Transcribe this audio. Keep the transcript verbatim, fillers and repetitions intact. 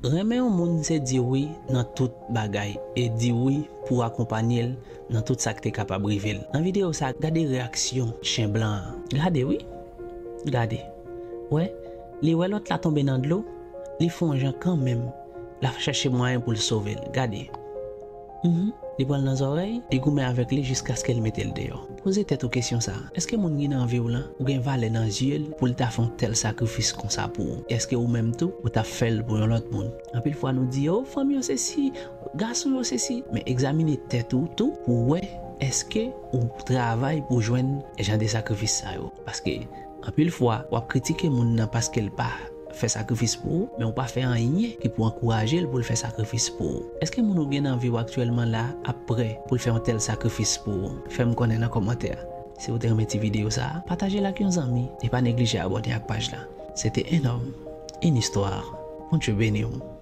Renmen yon moun se di wi nan tout bagay e di wi pou akonpanye l nan tout sa k te kapab rive l. Nan videyo sa, gade reyaksyon chen blan an. Gade wi. Gade. Wè, li wè lòt la tonbe nan dlo, li fè yon jan kanmenm. L ap chèche mwayen pou l sove l. Gade. Mhm. Li pran l nan zòrèy, li goumen avèk li jiskaske l mete l deyò. Poze tèt ou kesyon sa a. Èske moun ki nan vi w lan, ou gen valè nan zye l pou l ta fè yon tèl sakrifis konsa pou ou? Èske ou menm tou, ou t ap fè l pou yon lòt moun? Anpil fwa nou di, o, fanm yo se si, gason yo se si. Men egzamine tèt ou tou pou w wè èske ou travay pou jwenn jan de sakrifis sa yo. Paske anpil fwa, w ap kritike moun nan paske l pa fè sakrifis pou ou, men ou pa fè anyen ki pou ankouraje l pou l fè sakrifis pou ou. Èske moun ou gen nan vi w aktyèlman la ap prè pou l fè yon tèl sakrifis pou ou? Fè m konnen nan kòmantè a. Si w te renmen ti videyo sa a, pataje l ak yon zanmi e pa neglije abòne ak paj la. Se te En Homme, Une Histoire. Bondye beni w.